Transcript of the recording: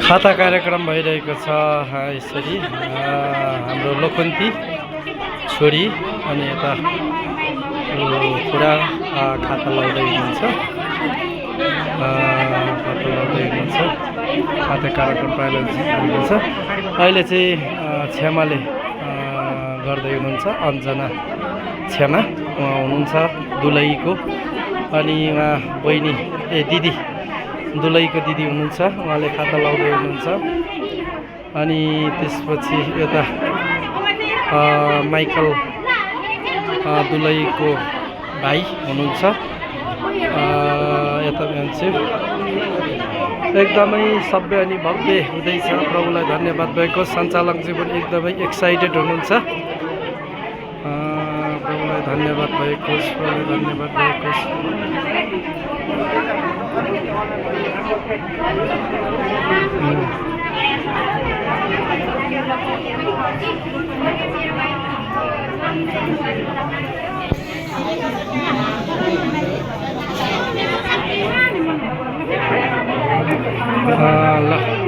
खाता कार्यक्रम भइरहेको छ यसरी हाम्रो लोकन्ती छोरी अनि यता पुरा खाता लाउँदै हुनुहुन्छ खाता कार्यक्रम प्रायः अहिले चाहिँ क्षमाले गर्दै हुनुहुन्छ अन्जना क्षमा उहाँ हुनुहुन्छ दुलहीको अनि उहाँ बहिनी दिदी दुलहीको दिदी हुनुहुन्छ उहाँले खाता लाउँदै हुनुहुन्छ अनि त्यसपछि यता माइकल दुलहीको भाइ हुनुहुन्छ यता मान्छे एकदमै सभ्य अनि भव्य हुँदैछ प्रभुलाई धन्यवाद भएको सञ्चालकजी पनि एकदमै एक्साइटेड हुनुहुन्छ प्रभुलाई धन्यवाद भएको प्रभुलाई धन्यवाद भएको